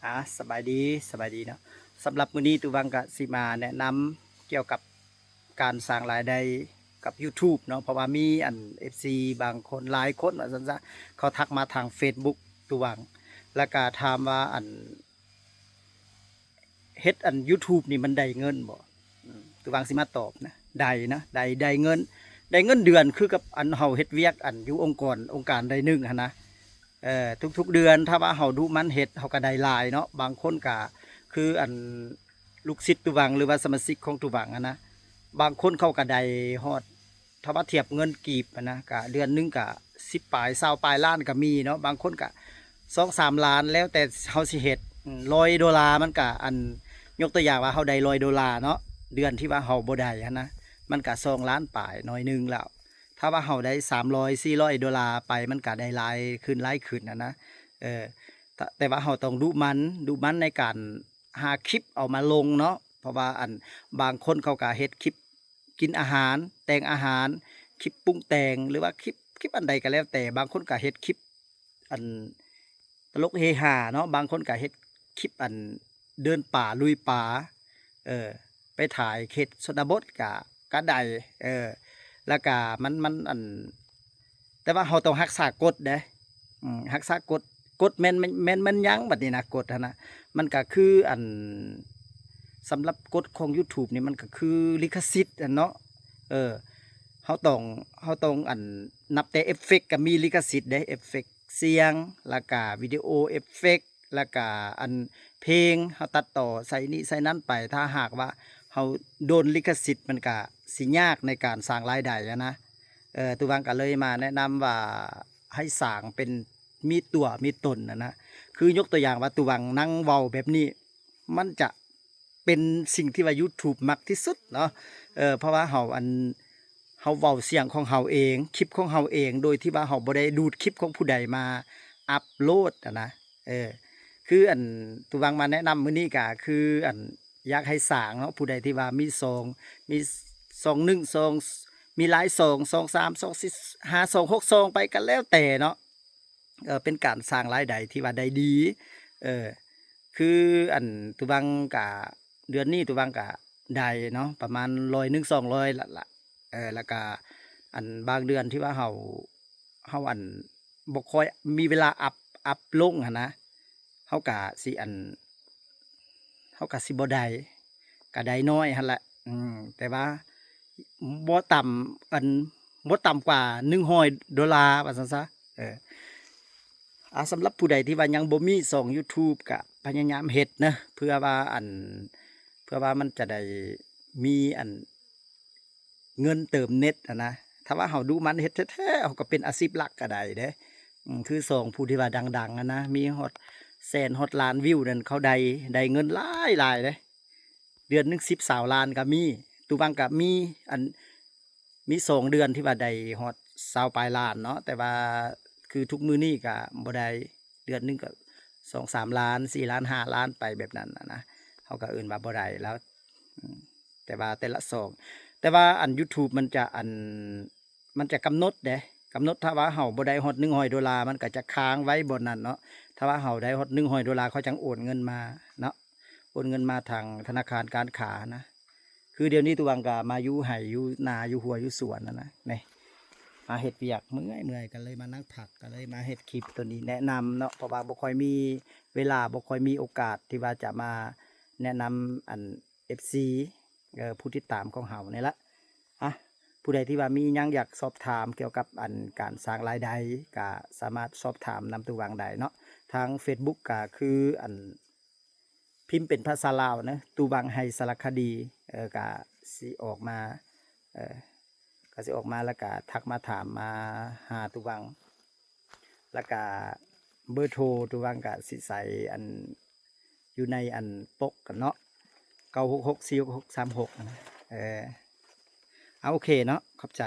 ອາ ສະບາຍດີ ສະບາຍດີເນາະ. ສຳລັບມື້ນີ້ຕູວັງກະຊິມາແນະນຳກ່ຽວກັບການສ້າງລາຍໄດ້ກັບ YouTube ເນາະ, ເພາະວ່າມີອັນ ເອັຟຊີ ບາງຄົນ ຫຼາຍຄົນວ່າຊັ້ນຊະ ເຂົາທັກມາທາງ Facebook ຕູວັງ ແລ້ວກະຖາມວ່າອັນ ເຮັດອັນ YouTube ນີ້ມັນໄດ້ເງິນບໍ່? ອືມ ຕູວັງຊິມາຕອບນະ ໄດ້ນະ ໄດ້ ໄດ້ເງິນ ໄດ້ເງິນເດືອນຄືກັບອັນເຮົາເຮັດວຽກອັນຢູ່ອົງກອນ ອົງການໃດໜຶ່ງຫັ້ນນະ. ເອີ ທຸກໆເດືອນ ຖ້າວ່າເຮົາດຸໝັ່ນເຮັດ ເຮົາກໍໄດ້ຫຼາຍເນາະ. ບາງຄົນກໍຄືອັນລູກສິດຕູວັງ ຫຼືວ່າສະມາຊິກຂອງຕູວັງຫັ້ນນະ ບາງຄົນເຂົາກໍໄດ້ຮອດ ຖ້າວ່າທຽບເງິນກີບຫັ້ນນະ ກະເດືອນໜຶ່ງກະສິບປາຍ ຊາວປາຍລ້ານກະມີເນາະ. ບາງຄົນກະສອງສາມລ້ານ ແລ້ວແຕ່ເຮົາຊິເຮັດ. ອືມ ຮ້ອຍໂດລາ ມັນກະ ອັນ ຍົກຕົວຢ່າງວ່າເຮົາໄດ້ຮ້ອຍໂດລາເນາະ ເດືອນທີ່ວ່າເຮົາບໍ່ໄດ້ຫັ້ນນະ ມັນກະສອງລ້ານປາຍໜ້ອຍໜຶ່ງແລ້ວ. ຖ້າວ່າເຮົາໄດ້ສາມຮ້ອຍ ສີ່ຮ້ອຍໂດລາໄປ ມັນກະໄດ້ຫຼາຍຂຶ້ນ ຫຼາຍຂຶ້ນຫັ້ນນະ. ເອີ ແຕ່ ແຕ່ວ່າເຮົາຕ້ອງດຸໝັ່ນ ດຸໝັ່ນໃນການຫາຄລິບເອົາມາລົງເນາະ ເພາະວ່າອັນ ບາງຄົນເຂົາກະເຮັດຄລິບ ກິນອາຫານ ແຕ່ງອາຫານ ຄລິບປຸງແຕ່ງ ຫຼືວ່າຄລິບ ຄລິບອັນໃດກໍແລ້ວແຕ່. ບາງຄົນກໍເຮັດຄລິບອັນຕະຫຼົກເຮຮາເນາະ ບາງຄົນກໍເຮັດຄລິບອັນເດີນປ່າລຸຍປ່າ ເອີ ໄປຖ່າຍເຂດຊົນນະບົດກໍ ກໍໄດ້ ເອີ ແລ້ວກໍມັນ ມັນອັນ ແຕ່ວ່າເຮົາຕ້ອງຮັກສາກົດເດ້ ອືມ ຮັກສາກົດ ກົດແມ່ນ ແມ່ນ ແມ່ນ ແມ່ນຫຍັງບັດນີ້ນະ ກົດຫັ້ນນະ ມັນກະຄືອັນ ສຳລັບກົດຂອງ YouTube ນີ້ ມັນກະຄືລິຂະສິດຫັ້ນເນາະ. ເອີ ເຮົາຕ້ອງ ເຮົາຕ້ອງອັນ ນັບແຕ່ເອຟເຟັກກະມີລິຂະສິດເດ້ ເອຟເຟັກສຽງ ແລ້ວກະວິດີໂອເອຟເຟັກ ແລ້ວກະອັນເພງ ເຮົາຕັດຕໍ່ໃສ່ນີ້ໃສ່ນັ້ນໄປ ຖ້າຫາກວ່າເຮົາໂດນລິຂະສິດ ມັນກະຊິຍາກໃນການສ້າງລາຍໄດ້ຫັ້ນນະ. ເອີ ຕູວັງກໍເລີຍມາແນະນຳວ່າໃຫ້ສ້າງເປັນມີຕົວມີຕົນຫັ້ນນະ ຄືຍົກຕົວຢ່າງວ່າຕູວັງນັ່ງເວົ້າແບບນີ້ ມັນຈະເປັນສິ່ງທີ່ວ່າ YouTube ມັກທີ່ສຸດເນາະ. ເອີ ເພາະວ່າເຮົາອັນ ເຮົາເວົ້າສຽງຂອງເຮົາເອງ ຄລິບຂອງເຮົາເອງ ໂດຍທີ່ວ່າເຮົາບໍ່ໄດ້ດູດຄລິບຂອງຜູ້ໃດມາອັບໂຫຼດຫັ້ນນະ. ເອີ ຄືອັນ ຕູວັງມາແນະນຳມື້ນີ້ກະຄືອັນ ຢາກໃຫ້ສ້າງເນາະ ຜູ້ໃດທີ່ວ່າມີຊ່ອງ ມີຊ່ອງໜຶ່ງຊ່ອງ ມີຫຼາຍຊ່ອງ ຊ່ອງສາມ ຊ່ອງສີ່ ຫ້າ ຊ່ອງຫົກ ຊ່ອງໄປກໍແລ້ວແຕ່ເນາະ. ເອີ ເປັນການສ້າງລາຍໄດ້ທີ່ວ່າໄດ້ດີ ເອີ ຄືອັນ ຕູວັງກະ ເດືອນນີ້ຕູວັງກະໄດ້ເນາະ ປະມານຮ້ອຍໜຶ່ງ ສອງຮ້ອຍລະລະ. ເອີ ແລ້ວກະອັນບາງເດືອນທີ່ວ່າເຮົາ ເຮົາອັນ ບໍ່ຄ່ອຍມີເວລາອັບ ອັບລົງຫັ້ນນະ ເຮົາກະຊິອັນ ເຮົາກະຊິບໍ່ໄດ້ ກະໄດ້ໜ້ອຍຫັ້ນແຫຼະ. ອືມ ແຕ່ວ່າບໍ່ຕ່ຳ ອັນ ບໍ່ຕ່ຳກວ່າໜຶ່ງຮ້ອຍໂດລາ ວ່າຊັ້ນຊະ. ເອີ ອາ ສຳລັບຜູ້ໃດທີ່ວ່າຍັງບໍ່ມີຊ່ອງ YouTube ກະພະຍາຍາມເຮັດເນາະ ເພື່ອວ່າອັນ ເພື່ອວ່າມັນຈະໄດ້ມີອັນ ເງິນເຕີມເນັດຫັ້ນນະ. ຖ້າວ່າເຮົາດຸໝັ່ນເຮັດແທ້ໆ ເຮົາກໍເປັນອາຊີບຫຼັກກໍໄດ້ເດ້. ອືມ ຄືຊ່ອງຜູ້ທີ່ວ່າດັງໆຫັ້ນນະ ມີຮອດແສນຮອດລ້ານວິວນັ້ນ ເຂົາໄດ້ ໄດ້ເງິນຫຼາຍໆເດ້ ເດືອນໜຶ່ງສິບ ຊາວລ້ານກໍມີ. ຕູວັງກໍມີອັນ ມີສອງເດືອນທີ່ວ່າໄດ້ຮອດຊາວປາຍລ້ານເນາະ ແຕ່ວ່າຄືທຸກມື້ນີ້ກໍບໍ່ໄດ້ ເດືອນໜຶ່ງກໍສອງສາມລ້ານ ສີ່ລ້ານ ຫ້າລ້ານ ໄປແບບນັ້ນນະ ເຮົາກໍເອີ້ນວ່າບໍ່ໄດ້ແລ້ວ. ອືມ ແຕ່ວ່າແຕ່ລະຊ່ອງ ແຕ່ວ່າອັນ YouTube ມັນຈະອັນ ມັນຈະກຳນົດເດ້ ກຳນົດ ຖ້າວ່າເຮົາບໍ່ໄດ້ຮອດໜຶ່ງຮ້ອຍໂດລາ ມັນກໍຈະຄ້າງໄວ້ບ່ອນນັ້ນເນາະ. ຖ້າວ່າເຮົາໄດ້ຮອດໜຶ່ງຮ້ອຍໂດລາ ເຂົາຈັ່ງໂອນເງິນມາເນາະ ໂອນເງິນມາທາງທະນາຄານການຄ້ານະ. ຄືດຽວນີ້ຕະວັງກະມາຢູ່ໄຮ່ຢູ່ນາ ຢູ່ຮົ້ວຢູ່ສວນຫັ້ນນະ ນີ້ ມາເຮັດວຽກ ເມື່ອຍໆ ກະເລີຍມານັ່ງພັກ ກະເລີຍມາເຮັດຄລິບໂຕນີ້ແນະນຳເນາະ ເພາະວ່າບໍ່ຄ່ອຍມີເວລາ ບໍ່ຄ່ອຍມີໂອກາດທີ່ວ່າຈະມາແນະນຳອັນ ເອັຟຊີ ເອີ ຜູ້ຕິດຕາມຂອງເຮົານີ້ລະ. ອະ ຜູ້ໃດທີ່ວ່າມີຫຍັງຢາກສອບຖາມກ່ຽວກັບອັນການສ້າງລາຍໄດ້ ກະສາມາດສອບຖາມນຳຕູວັງໄດ້ເນາະ. ທາງ Facebook ກະຄືອັນ ພິມເປັນພາສາລາວເນາະ ຕູວັງໄຮສາລະຄະດີ ເອີ ກະຊິອອກມາ ເອີ ກະຊິອອກມາ ແລ້ວກະທັກມາຖາມມາຫາຕູວັງ ແລ້ວກະເບີໂທຕູວັງກະຊິໃສ່ອັນ ຢູ່ໃນອັນປົກຫັ້ນເນາະ ເກົ້າຫົກຫົກ ສີ່ຫົກຫົກ ສາມຫົກ ຫັ້ນນະ. ເອີ ເອົາ ໂອເຄເນາະ ຂອບໃຈ.